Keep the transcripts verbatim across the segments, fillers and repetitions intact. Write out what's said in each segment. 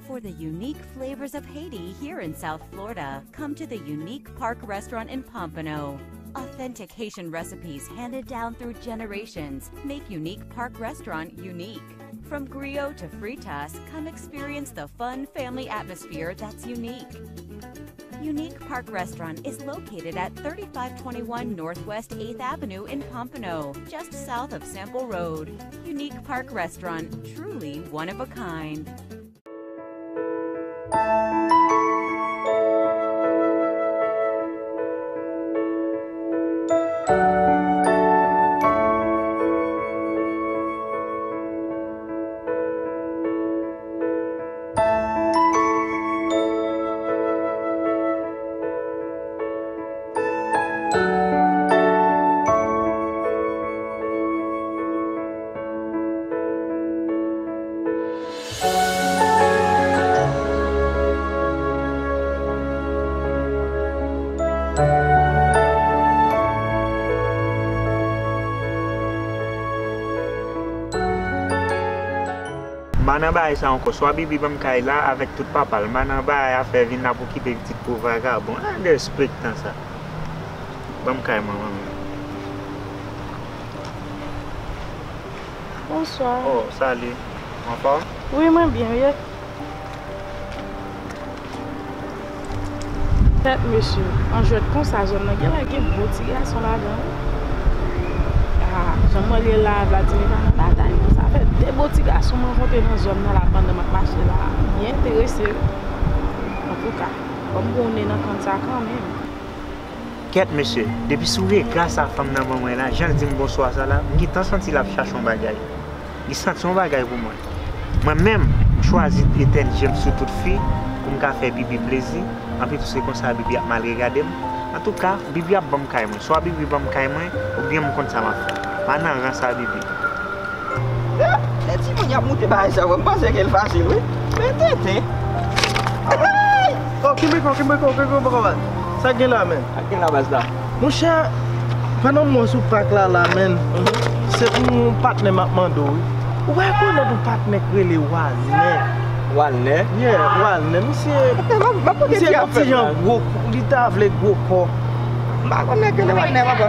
For the unique flavors of Haiti here in South Florida, come to the Unique Park Restaurant in Pompano. Authentic Haitian recipes handed down through generations make Unique Park Restaurant unique. From griot to fritas, come experience the fun family atmosphere that's unique. Unique Park Restaurant is located at thirty-five twenty-one Northwest eighth Avenue in Pompano, just south of Sample Road. Unique Park Restaurant, truly one of a kind. M pa nan bagay sa ankò. Swa Bibi ban m kay la avèk tout papa l. M pa nan bagay afè vin ap okipe pitit pou vagabon. A, derespektan sa. Ban m kay mwen, manmi. Bonswa. Oh, salut. Anfòm? Wi, mwen byen, wi. Kèt mesye, an jwèt konsa, zòn nan genlè gen bon ti gason ladan wi. Ah, jan mwen li la, Vladimir pa nan batay non. Sa fè de bon ti gason m rankontre nan zòn nan la pandan m ap mache la. Byen enterese wi. Antouka, fò m goumen nan kann sa kanmenm. Kèt mesye, depi sou rega sa fanm nan ban mwen la, jan l di m bonswa sa la, m gentan santi l ap chache yon bagay. Li santi yon bagay pou mwen. Mwen menm, m chwazi etèn je m sou tout fi pou m ka fè Bibi plezi. Anpi tou se konsa Bibi ap mal regade m. Antouka, Bibi ap ban m kay mwen. Swa Bibi ban m kay mwen, oubyen m konn sa m ap fè. Pa nan rans a Bibi. Eh, lè timoun y ap moute bagay sa yo, m panse ke l fasil, wi. Men tenten. Ay! Oh, kenbe kò, kenbe kò, kenbe kò, kenbe kò, man. Sa k gen la, men? Sa k gen la, baz la? Monchè, pandan m wè w sou pak la, la, menn, se pou yon patnè m ap mande w, wi. Ou pa rekonèt yon patnè k rele Walnè? Walnè? Yeah, Walnè. Misye, misye yon ti jan gwo, li ta vle gwo kò. M pa konn nèg k rele Walnè, papa.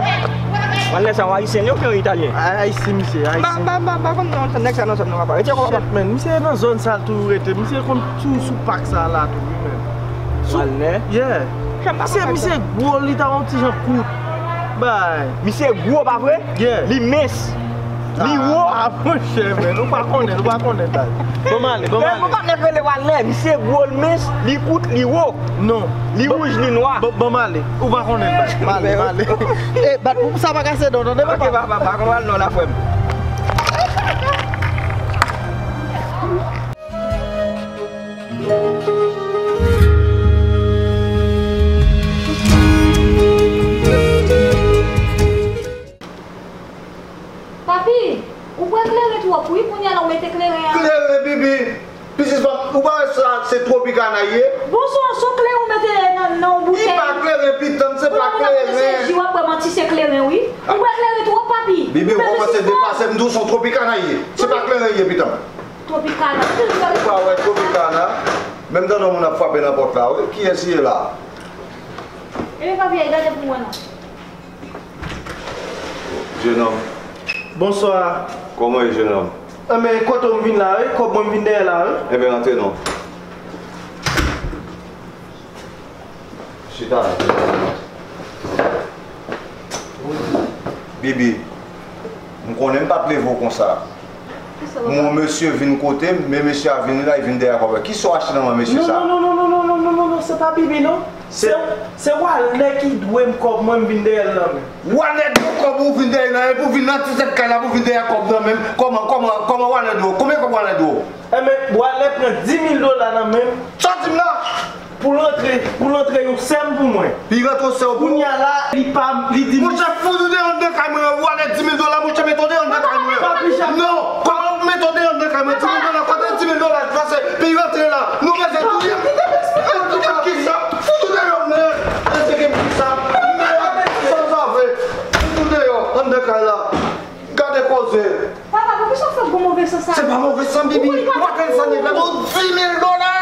Walnè sa, yon ayisyen li oubyen yon italyen? A-, ayisyen, misye, ayisyen. M pa, m pa, m pa, m pa konn non nèg sa nan zòn nan, papa. Retire kò, papa. Shit, man, misye nan zòn sa l toujou rete. Misye konn tou sou pak sa la tou, wi, men. Walnè? Yeah. Misye, misye gwo, li ta yon ti jan kout. Bay. Misye gwo, pa vre? Yeah. Li mens. Li wo. Ah, monchè, men, ou pa konnen, ou pa konnen, baz. Bon, m ale, bon, m ale. Mon patnè k rele Walnè, misye gwo, l mens, li kout, li wo. Non. Li wouj, li nwa. Bon, bon, m ale. Ou pa konnen, baz. M ale, m ale. Eh, bat pou sa pa kase don, tande, papa. Ok, papa, pa konn al non la, frè m. Papi, ou bwè kleren twòp wi, kounye a la ou mete kleren an. Kleren, Bibi! Pitit fanm, ou pa wè sa se Tropicana ye? Bon, se yon, se yon kleren ou mete nan, nan yon boutèy. Li pa kleren, pitit fanm, se pa kleren. Ou ap bwè manti, se kleren wi. Ou bwè kleren twòp, papi. Bibi, ou kòmanse depase m, di w se yon Tropicana ye. Se pa kleren ye, pitit fanm. Tropicana. Ou pa wè Tropicana? Menm tande yon moun ap frape nan pòt la, wi. Kiyès ye la? Ebyen, papi, al gade pou mwen non. Jenòm. Bonswa. Kòman w ye, jenòm? Enben, kote w m vin la, wi. Kòb mwen m vin dèyè la, wi. Enben, rantre non. Chita. Bibi, m konnen m p ap leve w konsa. Mwen, mesye vin kote m, men mesye a vini la, li vin dèyè kòb la. Kisa w achte nan men mesye sa? Non, non, non, se pa Bibi, non. Se, se Walnè ki dwe m kòb mwen, m vin dèyè l nan men. Walnè dwe w kòb ou vin dèyè l nan men, pou vin nan ti tèt kay la, pou vin dèyè kòb nan men m. Kòman, kòman, kòman Walnè dwe w? Konbyen kòb Walnè dwe w? Enben, Walnè pran dis mil dola nan men m. Sa w di m la? Pou l rantre, pou l rantre yon sèm pou mwen. Li rantre yon sèm pou ou? Kounye a la, li pa, li di m. Monchè, fout ou deyò anndan kay mwen an, ou ale dis mil dola, monchè, mete w deyò anndan kay mwen an. Papi Chak. Non, kòman mete w deyò anndan kay mwen? Dis mil dola, kote dis mil dola, pase, pi rantre la. Nou bezwen touye. Kisa? Fout ou deyò, men. Ensekirite sa. Men, sa, sa vre. Fout ou deyò anndan kay la. Gade koze. Papa, poukisa w fè gwo move san sa? Se pa move san, Bibi. Ou pa konn sa nèg la ba w dis mil dola.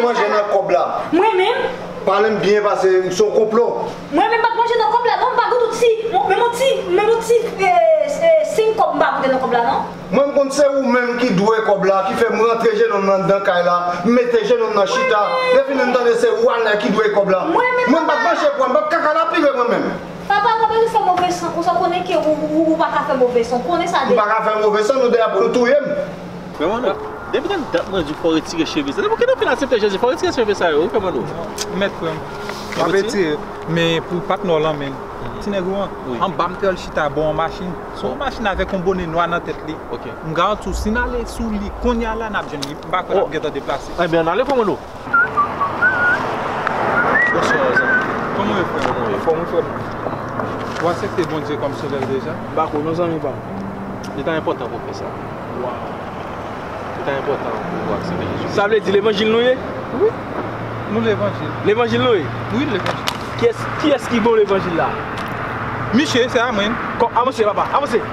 Manje nan kòb la. Mwen menm? Pale m byen pase se yon konplo. Mwen menm pa t manje nan kòb la non, m pa goute yon ti, menm yon ti, menm yon ti, eh, eh, senk kòb m pa goute nan kòb la non. Mwen m konn se ou menm ki dwe kòb la, ki fè m rantre jenou m nan anndan kay la, m mete jenou m nan chita, lè fini m tande se ou anlè ki dwe kòb la. Mwen menm pa t manje pwa, m p ap ka kalapire mwen menm. Papa, w pa bezwen fè move san konsa, w konnen ke ou, ou, ou pa ka fè move san, w konnen sa deja. M pa ka fè move san, nou deyò pou nou touye m. Frè Manno, depi nan dat mwen di w fò w retire cheve sa. Depi kilè w fin aksepte Jezi, fò w retire cheve sa yo, wi, Frè Manno. Mèt frè m. M ap retire, men pou patnè w lan menm. Ti nèg ou an, anba m te wè l chita bò yon machin. Se yon machin avèk yon bone nwa nan tèt li. M garanti w, si n ale sou li kounye a la, n ap jwenn li. M pa kwè n ap gentan deplase. Ebyen, ann ale, Frè Manno. Bonswa, zanmi. Kòman w ye, frè m? Anfòm, wi, frè m. Ou aksepte Bondye kòm Sovè w deja? M pa kwè non, zanmi pa m. Li ta enpòtan pou w fè sa. Waw. Li ta enpòtan pou w aksepte Jezi. Sa vle di levanjil nou ye? Wi. Nou levanjil. Levanjil nou ye? Wi, levanjil. Kiyès, kiyès ki bon levanjil la? Miche, se a mwen. Kò, avanse, papa, avanse.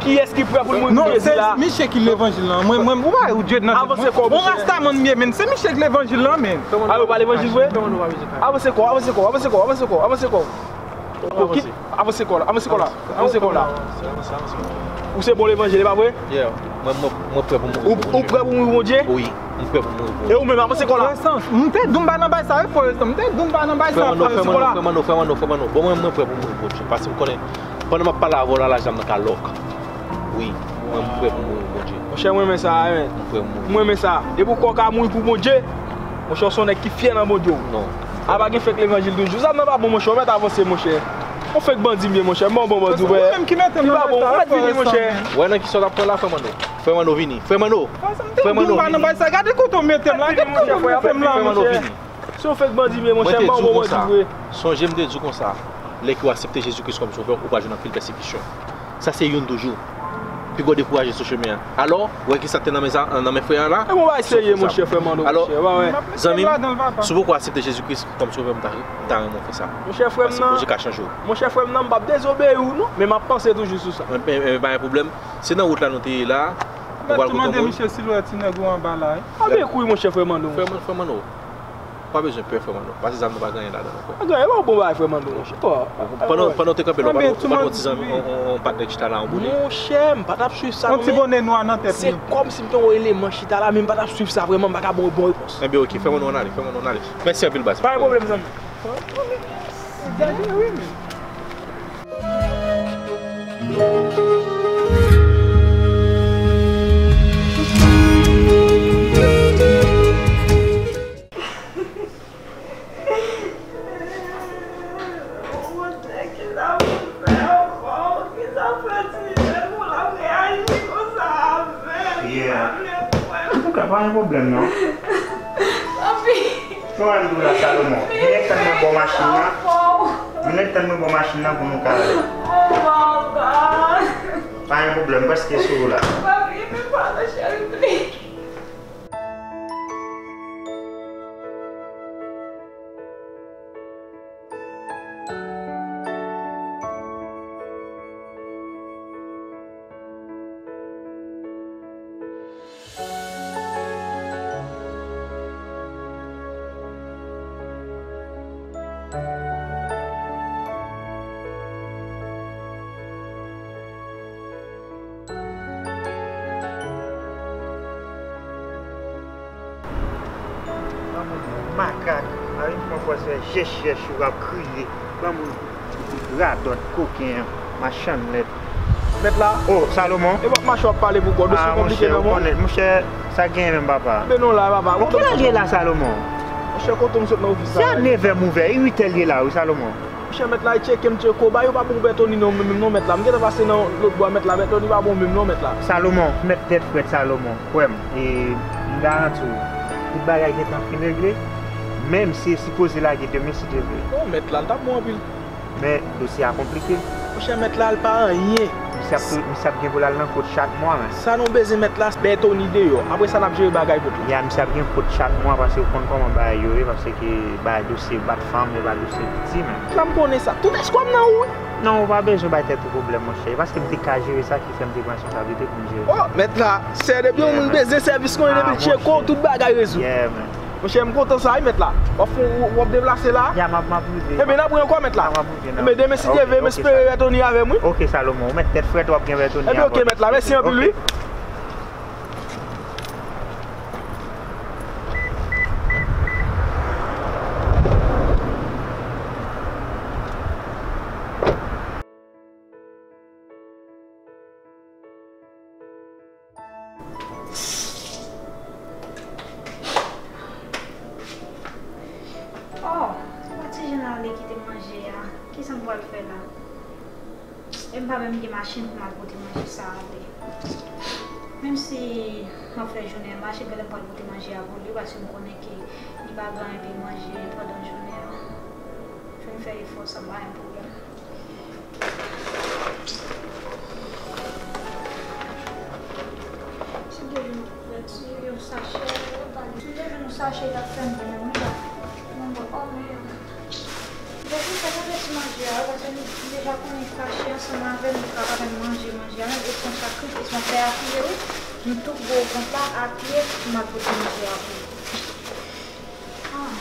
Kiyès ki prè pou l mouri pou Jezi la? Non, se Miche ki levanjil lan. Mwen, mwen, ou pa wè ou Dye nan tèt mwen. Avanse kò, monchè. Yon rasta moun m ye, men. Se Miche ki levanjil lan, men. Avanse kò, avanse kò, avanse kò, avanse kò, avanse kò. Avanse kò la, avanse kò la, avanse kò la. Ou se bon levanjil, e pa vre? Yeah. Mwen, mwen, mwen prè pou mouri pou Bondye. Ou, ou prè pou mouri pou Bondye? Wi, mwen prè pou mouri pou Bondye. E ou menm, avanse kò la. Frè Sans, m te di w m pa nan bay sa, wi, frè Sans. M te di w m pa nan bay sa, frè Sans. Frè Manno, frè Manno, frè Manno, frè Manno. Bon, mwen, mwen prè pou mouri pou Bondye. Paske m konnen, pandan m ap pale avè w la, laj la m nan kalòk. Wi, mwen, m prè pou mouri pou Bondye. Monchè, mwen renmen sa, wi. M prè pou mouri. Mwen renmen sa. Depi w kwè w ka mouri pou Bondye, monchè, w se yon nèg ki fyè nan Bondye w. Non. A pa gen fake levanjil toujou. Zam nan pa bon, monchè, w mèt avanse, monchè. Yon fake bandi m ye, monchè. M ba w bon bandi, ou wè. Li pa bon, ou mèt vini, monchè. Wè nan kisa w t ap pran la, frè Manno. Frè Manno vini. Frè Manno. Frè Manno, vini. Gade kote w mete m la, gade kote w mete m la, monchè. Frè Manno, vini. Se yon fake bandi m ye, monchè, m ba w bon bandi vre. Sonje m te di w konsa, lè ke w aksepte Jezi Kris kòm sovè, ou pral jwenn anpil pèsekisyon. Sa se youn toujou. Piga w dekouraje sou chemen an. Alò, ou wè kisa k te nan men sa, nan men frè a la? E bon bagay serye, monchè, frè Manno, monchè, w pa wè. Alò, zanmi m, si w poko aksepte Jezi Kris kòm sovè, m ta, m ta renmen w fè sa. Monchè, frè m nan. Paske Bondye ka chanje w. Monchè, frè m nan, m p ap dezobeyi w non, men m ap panse toujou sou sa. Men, men, men pa gen pwoblèm. Se nan wout la nou te ye la. Ou pral kote w moun. Mèt tou mande misye si l wè ti nèg ou anba la, wi. A ben kou wi, monchè, frè Manno. Frè Manno, frè Manno. Pa bezwen pè, frè Manno. Pase zam nan pa gen anyen ladan l ankò. Pa gen anyen, e pa yon bon bagay, frè Manno, monchè. Pandan, pandan w te kanpe la, ou pa t wè yon ti zanmi, yon, yon, yon patnè ki chita la, yon bone? Monchè, m pa t ap swiv sa non, men. Yon ti bone nwa nan tèt li. Se kòmsi m te yon eleman chita la, men m pa t ap swiv sa vrèman, m pa ka ba w bon repons. Enben, oke, frè Manno, ann ale, frè Manno, ann ale. Mèsi anpil, baz. Pa gen pwoblèm, zanmi. Yeah. Antouka, pa gen pwoblèm non. Tanpri. Sa w di la, Salomon? Vin ret tann mwen bò machin nan. Vin ret tann mwen bò machin nan pou nou ka ale. Oh, papa. Pa gen pwoblèm, m prèske sou ou la. Papi, men pa nan cheri, please. Ban moun makak, a yon fwa fwa se jèch jèch ou ap kriye. Ban moun radòt, koken, machann lèd. Mèt la. Oh, Salomon. E pa mache w ap pale pou kò, dosye konplike nan men w. Ah, monchè, ou konnen, monchè, sa genyen menm, papa. Enben non la, papa. Bon, kilè l ye la, Salomon? Monchè, kote m sot nan ofis la? Se a nevè m ouvè, e uitè l ye la, wi, Salomon. Monchè, mèt la, e tcheke m tcheke w, bagay yo pa bon pou Bètoni non, menm non, mèt la. M gentan pase nan lòt bò a, mèt la, Bètoni pa bon menm non, mèt la. Salomon, mèt tèt frèt Salomon, kwè m, e m garanti w, tout bagay gentan fin regle, menm si e sipoze lage demen si Dye vle. Oh, mèt la, l t ap bon anpil. Men, dosye a konplike. Monchè, mèt la, l pa anyen. Misye ap tou-, misye ap gen pou l al nan kot chak mwa, men. Sa nou bezwen mèt la, Bètoni deyò. Apre sa, n ap jere bagay kot la. Ya, misye ap gen kot chak mwa, paske ou konn kòman bagay yo ye, paske bagay dosye bat fanm, e pa dosye viktim. La, m konnen sa. Tout èskwa m nan ou, wi. Non, ou pa bezwen bay tèt ou pwoblèm, monchè. E paske m te ka jere sa ki fè m te pran responsablite pou m jere sa. Oh, mèt la, sè, depi yon moun bezwen sèvis, konnen depi l tcheke w, tout bagay rezoud. Yeah, man. Monchè, m kontan sa wi, mèt la. W ap fè, w ap deplase la? Ya, m ap, m ap rive. Ebyen, n ap wè ankò, mèt la. Ya, m ap rive, n ap rive. Ebyen, demen, si Dye vle, m espere Bètoni avè m wi. Ok, Salomon, ou mèt tèt frèt, w ap gen Bètoni ankò. Ebyen, ok, mèt la. Mèsi anpil wi. Oh, se pa ti Jean ale kite manje a. Kisa m pral fè la? E m pa menm gen machin pou m al pote manje sa ale. Menm si m ap fè jounen an mache, genlè m pral pote manje a pou li, paske m konnen ke li pa gen anyen pou l manje pandan jounen an. Fò m fè efò, sa pa yon pwoblèm. Si m te jwenn yon kouvèti, yon sachè, si m te jwenn yon sachè, t ap fè m byen, wi la. Mwen bon, oh, men, Jezi, fè m fè ti manje a, paske m deja konnen sachè ansanm avè m, li ka pa fè m manje, manje a, menm e son sakri, e son fè a pye, wi. M tou gwo vant la, a pye, m al pote manje a pou li. Ah.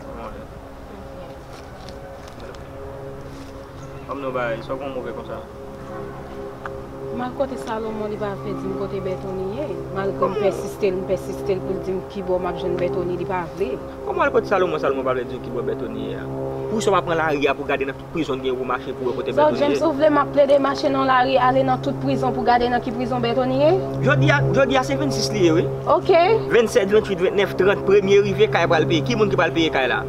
Kòman w ye? Ban m non bagay, sa w konn move konsa? M al kote Salomon, li pa vle di m kote Bètoni ye. Malgre m pèsiste l, m pèsiste l pou l di m kibò m ap jwenn Bètoni, li pa vle. Kòman w al kote Salomon, Salomon pa vle di w kibò Bètoni ye a? Poukisa w pa pran lari a pou gade nan tout prizon ki gen pou w mache pou w wè kote Bètoni ye? James, ou vle m ap plede mache nan lari, ale nan tout prizon pou gade nan ki prizon Bètoni ye? Jodi a, jodi a se vennsis li ye, wi. Ok. Vennsèt, vennwit, vennèf, trant, premye rive, kay pral peye. Ki moun ki pral peye kay la?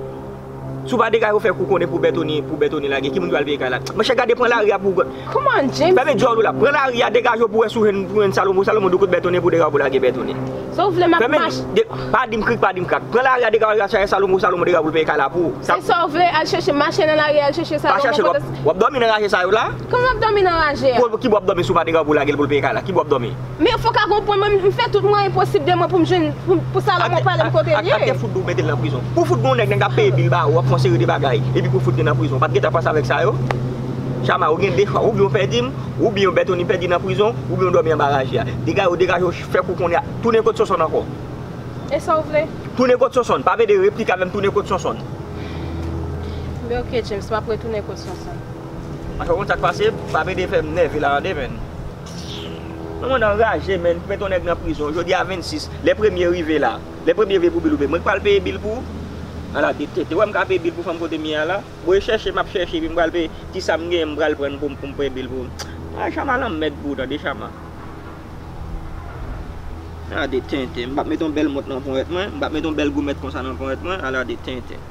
Si w pa degaje w fè kou konnen pou Bètoni, pou Bètoni lage, ki moun ki pral peye kay la? Monchè, gade, pran lari a pou w. Come on, James. Fèmen djòl ou la. Pran lari a, degaje w pou w wè si w jwenn, pou w jwenn Salomon, Salomon di w kote Bètoni pou w degaje w pou w lage Bètoni. Sa w vle m ap mache. Pa di m krik, pa di m krak. Pran lari a, degaje w al chache Salomon, Salomon degaje w pou l peye kay la pou w. Se sa w vle, al chèche, mache nan lari, al chèche Salomon. Pa chèche l, w ap, w ap dòmi nan raje sa yo la? Kòman m ap dòmi nan raje a? Kibò w ap dòmi si w pa degaje w pou w lage l pou l peye kay la? Kibò w ap dòmi? Men fòk a gon pwen, mwen, m fè tout mwayen posib de mwen pou m jwenn, pou, pou Salomon pale m kote l ye. Ak, ak, ak te fout dou mete l nan prizon. Pou fout gon nèg, nèg ap peye bil ba ou, ap fè yon seri de bagay, epi pou fout li nan prizon. Ou pa t gentan panse avèk sa yo? Chama, ou gen de chwa. Oubyen w pèdi m, oubyen w Bètoni pèdi nan prizon, oubyen w dòmi anba raje a. Degaje w, degaje w, fè kou konnen, tounen kot Sonsonn ankò. E sa w vle? Tounen kot Sonsonn. Pa vle de replik avè m, tounen kot Sonsonn. Men ok, James, m ap retounen kot Sonsonn. Paske w konn sa k pase, pa vle de fè m nève la tande, menn. Mwen, mwen anraje, menn, pou mete yon nèg nan prizon. Jodi a vennsis, lè premye rive la. Lè premye rive pou bil ou peye. Mwen k pral peye bil pou ou. Ala de tenten. Ou wè m ka peye bil pou fanm kote m ye a la? Bon, e chèche, m ap chèche, epi m pral peye. Ti sa m genyen, m pral pran pou m, pou m peye bil pou ou. A, Chama lanmèd pou ou, tande, Chama. Ala de tenten. M p ap mete yon bèl mont nan ponyèt mwen. M p ap mete yon bèl goumèt konsa nan ponyèt mwen. Ala de tenten.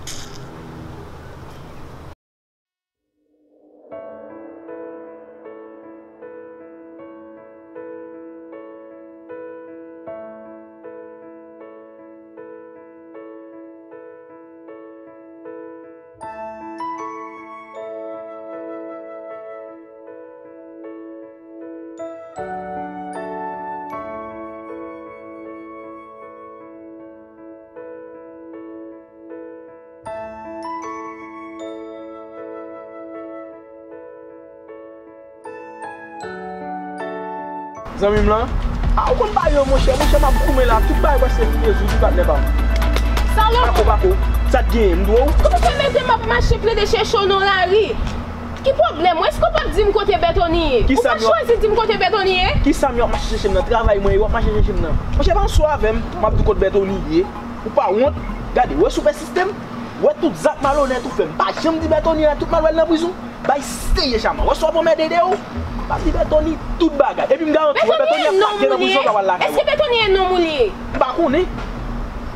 Zanmi m lan, a, ou konn bagay yo, monchè, monchè, m ap goumen la, tout bagay prèske fini, Zouti, patnè pa m. Salomon! Pako, pako, sa t genyen, m dwe w? Ou te fè mete m ap mache plede chèche w nan lari. Ki pwoblèm ou? Èske w p ap di m kote Bètoni ye? Ou pa chwazi di m kote Bètoni ye? Kisa m y ap mache chèche m nan? Travay mwen ye, w ap mache chèche m nan. Monchè, pa ansanm avè m, m ap di w kote Bètoni ye. Ou pa wont? Gade, wè si w pèsiste m, wè tout zak malonèt ou fè. M pa janm di Bètoni a, tout mal wè l nan prizon. Bay serye, Chama. Wè si w ap anmède de ou. M ap di Bètoni tout bagay. Epi m garanti w, Bètoni ap lage nan prizon, pa pral lakay ou. Èske Bètoni e nonm ou li ye? M pa konnen.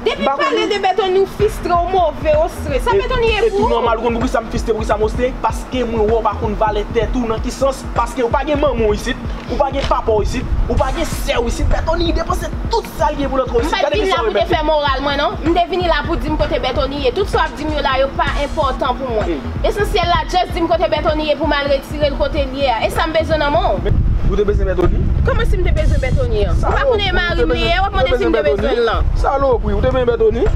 Depi w pale de Bètoni, ou fistre, ou move, ou stre. Sa Bètoni ye pou ou? E tou nòmal, ou konn poukisa m fistre, poukisa m ostre? Paske mwen wè w pa konn valè tèt ou. Nan ki sans? Paske ou pa gen manman w isit, ou pa gen papa w isit, ou pa gen sè w isit. Bètoni depanse tout sa l gen pou l antre w isit. Gade ki sa w remèt. M pa t vin la pou te fè moral mwen, non. M te vini la pou di m kote Bètoni ye. Tout sa w ap di m yo la, yo pa enpòtan pou mwen. Esansyèl la, just di m kote Bètoni ye pou m al retire l kote l ye a. E sa m bezwen nan men w. Men, ou te bezwen Bètoni? Kòman si m te bezwen Bètoni an? Ou pa konnen e mari m li ye, w ap mande si m te bezwen l lan. Salopri, ou te bezwen Bètoni?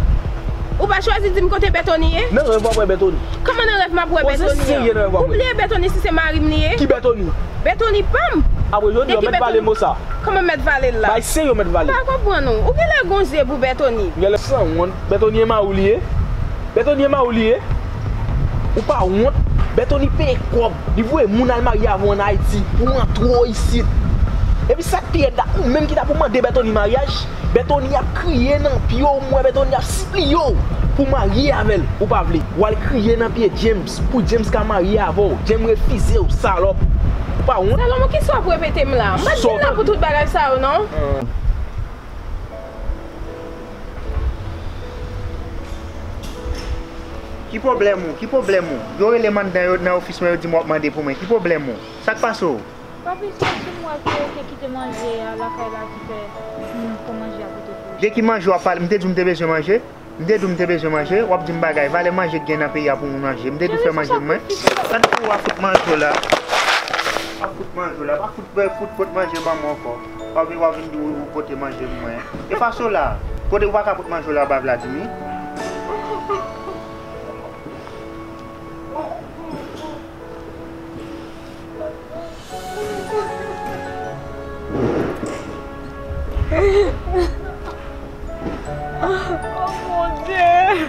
Ou pa chwazi di m kote Bètoni ye? Nan rèv w ap wè Bètoni. Kòman nan rèv m ap wè Bètoni an? Ou serye nan rèv w ap wè? Ou bliye Bètoni si se mari m li ye? Ki Bètoni? Bètoni pa m. Apre jodi a, w mèt vale mo sa. Kòman m mèt vale l la? Bay serye, w mèt vale. M pa konprann ou. Ou genlè gon zye pou Bètoni. Ou genlè sanwont. Bètoni e mari w li ye? Bètoni e mari w li ye? Ou pa wont? Bètoni peye kòb. Li voye moun al marye avè w ann Ayiti. Pou w antre w isit. Epi sa k pi rèd la, ou menm ki ta pou mande Bètoni maryaj. Bètoni ap kriye nan pye w, m wè Bètoni ap sipliye w pou w marye avè l. Ou pa vle. W al kriye nan pye James pou James ka marye avè w. James refize w, salòp. Ou pa wont? Salomon, kisa w ap repete m la? M pa t vin la pou tout bagay sa yo, non. Ki pwoblèm ou? Ki pwoblèm ou? Yo rele m anndan yo nan ofis mwen, yo di m w ap mande pou mwen. Ki pwoblèm ou? Sa k pase w? Papi, se di m wè ke ou te kite manje a lakay la ki fè m pran manje a pote pou ou. De ki manje w ap pale? M te di w m te bezwen manje? M te di w m te bezwen manje? W ap di m bagay, valè manje k gen nan peyi a pou moun manje. M te di w fè manje pou mwen? Gade pou w a fout manje w la. W ap fout manje w la. W ap fout, fout pot manje ban mwen ankò. W ap vin, w ap vin di w ou pote manje pou mwen. E fason w la. Kote ou pa ka pot manje w la ba Vladimir? Oh, mon Dieu!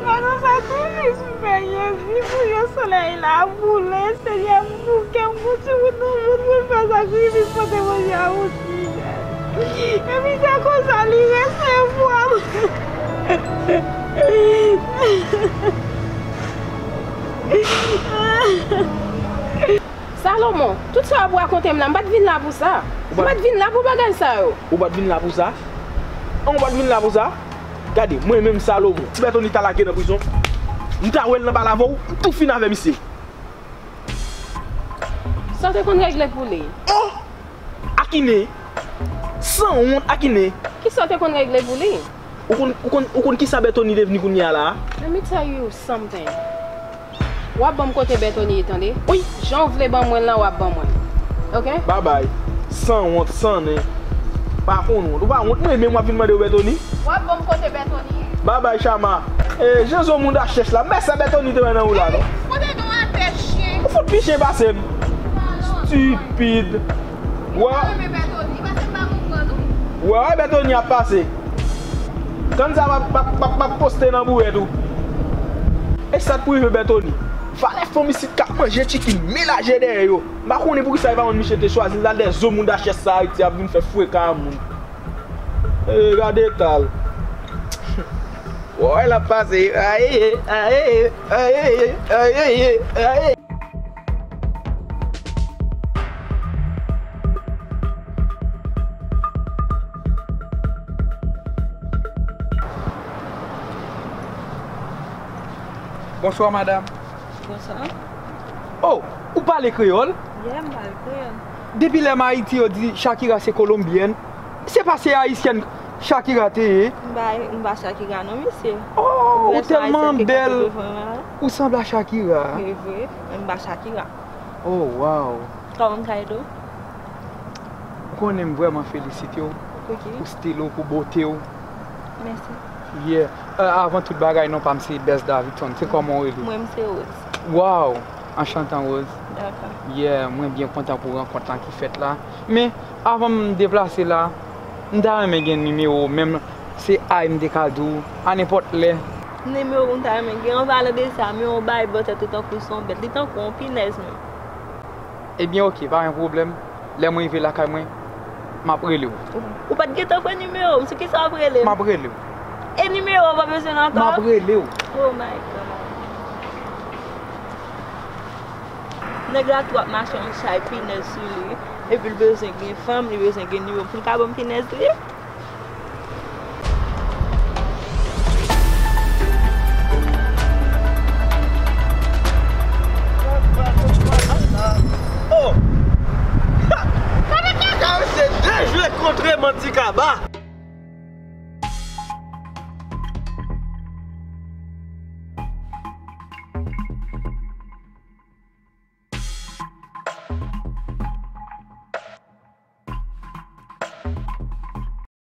Gade sakrifis m fè Jezi pou yo, solèy la boule, Senyè, m bouke, m gon timoun nan vant mwen, fè sakrifis pote manje a pou ti jèn. Epi se konsa li rete pou Salomon, tout sa w ap rakonte m la, m pa t vin la pou sa. M pa t vin la pou bagay sa yo. Ou pa t vin la pou sa? An, ou pa t vin la pou sa? Gade, mwen menm Salomon, si Bètoni ta lage nan prizon, m ta wè l nan bal avè w, m tou fin avè misye. Sa w te konn regle pou li? Oh! Akine! Sanwont, Akine! Kisa w te konn regle pou li? Ou konn, ou konn, ou konn kisa Bètoni devni kounye a la a? Let me tell you something. W ap ban m kote Bètoni ye, tande? Wi. Jan w vle ban mwen l lan, w ap ban mwen l. Oke? Babay. Sanwont, sannen. Pa konn wont. Ou pa wont, mwen menm w ap vin mande w Bètoni? W ap ban m kote Bètoni ye. Babay, Chama. E, jan zo moun ta chèch la. Mè sa Bètoni te wè nan ou la, non? Fout non atè, chen. Ou fout pi chen pase m. Stipid. Ou pa renmen Bètoni, paske m pa konprann ou. Ou wè, wè Bètoni ap pase. Tann sa p ap, p ap, p ap, p ap poste nan bouyèt ou. E sa t pou rive Bètoni? Valè fanm isit k ap manje chicken melaje dèyè yo. M pa konnen poukisa e pa moun misye te chwazi l la, dè zo moun ta chèch sa Ayiti ap vin fè frekan a moun. E, gade eta l. Wè l ap pase. Aye, aye, aye, aye, aye. Bonswa, madanm. Bonswa. Oh, ou pale kreyòl? Yeah, m pale kreyòl. Depi lè m Ayiti, yo di Shakira se kolonbyèn. Se pa se ayisyèn Shakira te ye? M pa, m pa Shakira non, mesye. Oh, ou tèlman bèl. Ou sanble a Shakira. Se vre, men m pa Shakira. Oh, wow. Kòman m ka ede w? Ou konnen m vrèman felisite w pou stil ou, pou bote w. Mèsi. Yeah. Avan tout bagay, non pa m se Best Davidson. Se kòman w rele? Mwen, m se Rose. Wow! Anchantan, Rose. Dakò. Yeah, mwen byen kontan pou rankont lan ki fèt la. Men, avan m deplase la, m ta renmen gen nimewo w, menm se ay m te ka di w, a nenpòt lè. Nimewo m ta renmen gen. An palan de sa, men yon bagay bòtè tou tankou se yon bèt. Li tankou yon pinèz menm. Ebyen, oke, pa gen pwoblèm. Lè mwen rive lakay mwen, m ap rele w. Ou pa t gentan pran nimewo m, sou ki sa w ap rele m? M ap rele w. E nimewo w pa bezwen l M ankò? Ap rele w. Oh my God. Nèg la tou ap mache yon chay pinèz sou li. Epi l bezwen gen fanm, li bezwen gen nimewo m pou l ka ban m pinèz li.